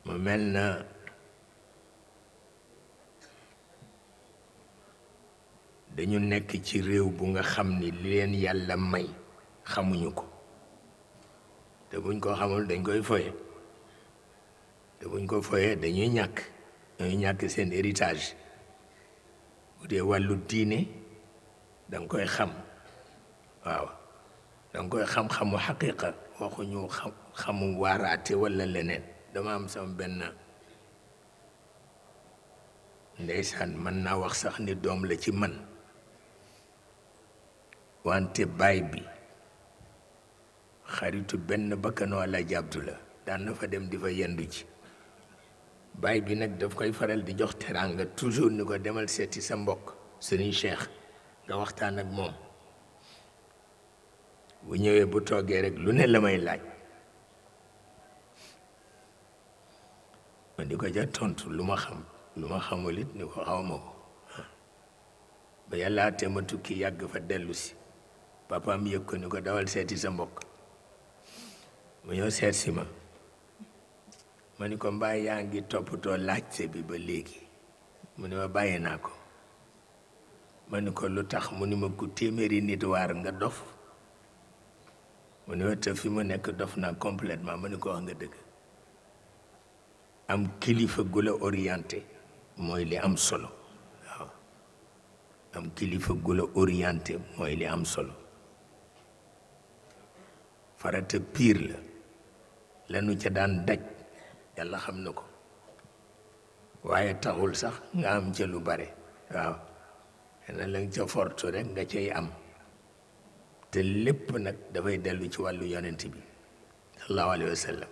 mu mel na dañu nekk ci réew bu nga xam ni li leen yàlla may xamuñu ko te buñ ko xamul dañ koy foye te buñ ko foyee dañuy ñàkk seen héritage bu dee wàllu diine danga koy xam waaw danga koy xam-xamu xaqiqa waxuñu xamu waaraate walla leneen dama am sama benn ndeysaan mën naa wax sax ni doom la ci man wante baay bi xaritu benn bakkanoo Alaaji Abdu la daan na fa dem di fa yendu ci baay bi nag daf koy faral di jox teraanga toujours ni ko demal seeti sa mbokk serigne Cheikh nga waxtaan ak moom bu ñëwee bu toogee rek lu ne la may laaj ma di ko ja tontu lu ma xam lu ma xamul it ni ko xawma ko ba yàlla te ma tukki yàgg fa dellu si papaam yëg ko ni ko dawal seeti sa mbokk mu ñëw seet si ma ma ni ko mbaa yaa ngi toppatoo laajte bi ba léegi mu ni ma bàyyi naa ko ma ni ko lu tax mu ni ma ku téeméeri nit waar nga dof mu ni ma te fi mu nekk dof naa complètement ma ni ko wax nga dëgg am kilifa gu la orienté mooy li am solo waaw am kilifa gu la orienté mooy li am solo farata piir la lanu ca daan daj yàlla xam na ko waaye taxul sax nga am ca lu bare waaw xena la nga ca fortu rek nga cay am te lépp nag dafay dellu ci wàllu yonent bi sallallahu alayhi wa sallam